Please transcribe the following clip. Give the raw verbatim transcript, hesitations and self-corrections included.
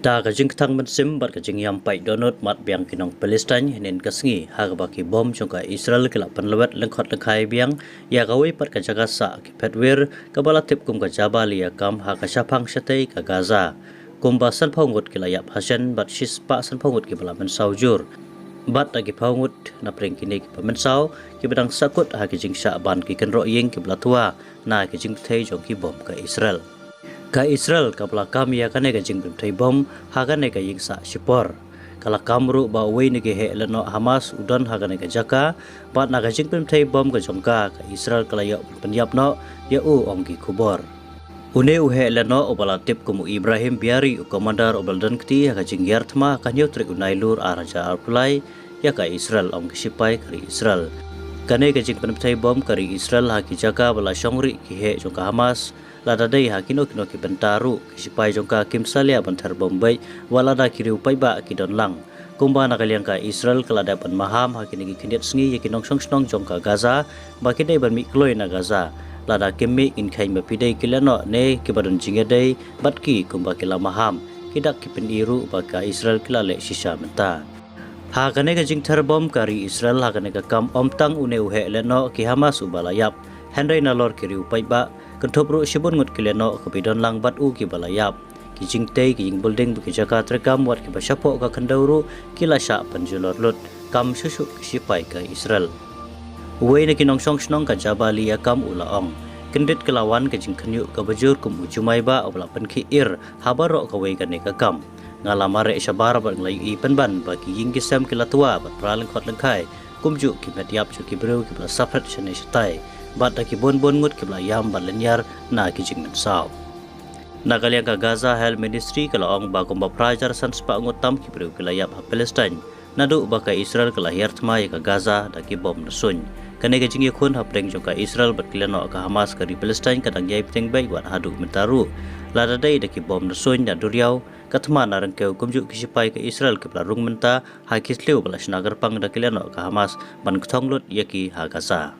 Da ka jingktang mynsiem bad ka jingïam paid dohnud mat biang ki nong Palestine hynnin ka sngi ha kaba ki bom jong ka Israel ki la pynlwet lyngkhot lyngkhai biang ïa kawei pat ka jaka sah ki phetwir kaba la tip kum ka Jabalia Camp ha ka shaphang shatei ka Gaza. Kumba sanphew ngut ki la ïap hashen bad shispah sanphew ngut kiba la mynsaw jur. Bad da ki phew ngut na pdeng kine kiba mynsaw kiba dang sahkut ha ki jingshah ban ki kynroh ïing kiba la twa na ki jingpynthei jong ki bom ka Israel. Ka Israel kaba la kam ïa kane ka jingpynthei bom ha kane ka ïing sah shipor. Ka la kam ruh ba uwei na ki heh lehnoh Hamas u don ha kane ka jaka, bad na ka jingpynthei bom ka jong ka, ka Israel ka la ïoh pynïap noh ïa u, ong ki khubor. Une u heh lehnoh uba la tip kum u Ibrahim Biari, u commander uba la don kti ha ka jingïar thma ka hynñiew tarik u Nailur ar hajar arphew lai ïa ka Israel, ong ki sipai ka ri Israel. Kane ka jingpynthei bom ka ri Israel ha ki jaka ba la shong rieh ki heh jong ka Hamas, lada dei ha kino kino ki bynta ruh, ki sipai jong ka kim salia ban ther bom beit wat lada ki riew paidbah ki don lang. Kumba na ka liang ka Israel ka la dep ban maham ha kine ki khyndiat sngi ïa ki nongshong shnong jong ka Gaza ba ki dei ban mih kloi na Gaza. Lada kim mih, ngin kheiñ ba phi dei ki lehnoh ne kiba don jingïadei bad ki, kumba ki la maham. Ki dak ki pyni ruh ba ka Israel ki la leh shisha mynta. Ha kane ka jingther bom ka ri Israel ha kane ka kam, ym tang une u heh lehnoh ki Hamas uba la ïap, hynrei nalor ki riew paidbah, kynthup ruh shibun ngut ki lehnoh kiba don lang bad u kiba la ïap. Ki jingtei, ki jingbuilding bad ki jaka treikam wat kiba shapoh ka khyndew ruh ki la shah pynjulor lut, kam shuh shuh ki sipai ka Israel. Uwei na ki nongshong shnong ka Jabalia Camp u la ong, kyndit ka la wan ka jingkhynñiuh kaba jur kum u jumai bah uba la pynkhih ir ha baroh kawei kane ka kam. Nga la mareh shabar bad nga la ïohi pynban ba ki ïing ki sem ki la twa bad pra lyngkhot lyngkhai, kumjuh ki met ïap jong ki briew kiba la saphriang shane shatai, bad da ki bun bun ngut kiba la ïam bad lynñiar na ki jingmynsaw. Na ka liang ka Gaza Health Ministry ka la ong ba kumba phra hajar san spah ngut tam ki briew ki la ïap ha Palestine naduh ba ka Israel ka la hiar thma ïa ka Gaza da ki bom na suiñ. Kane ka jingïakhun hapdeng jong ka Israel bad ki lehnoh ka Hamas ka ri Palestine ka dang ïai bteng beit wat haduh mynta ruh. Lada dei da ki bom na suiñ na duriaw, ka thma na ryngkew, kumjuh ki sipai ka Israel kiba la rung mynta ha ki thliew ba la shna kyrpang da ki lehnoh ka Hamas ban kthong lut ïa ki ha Gaza.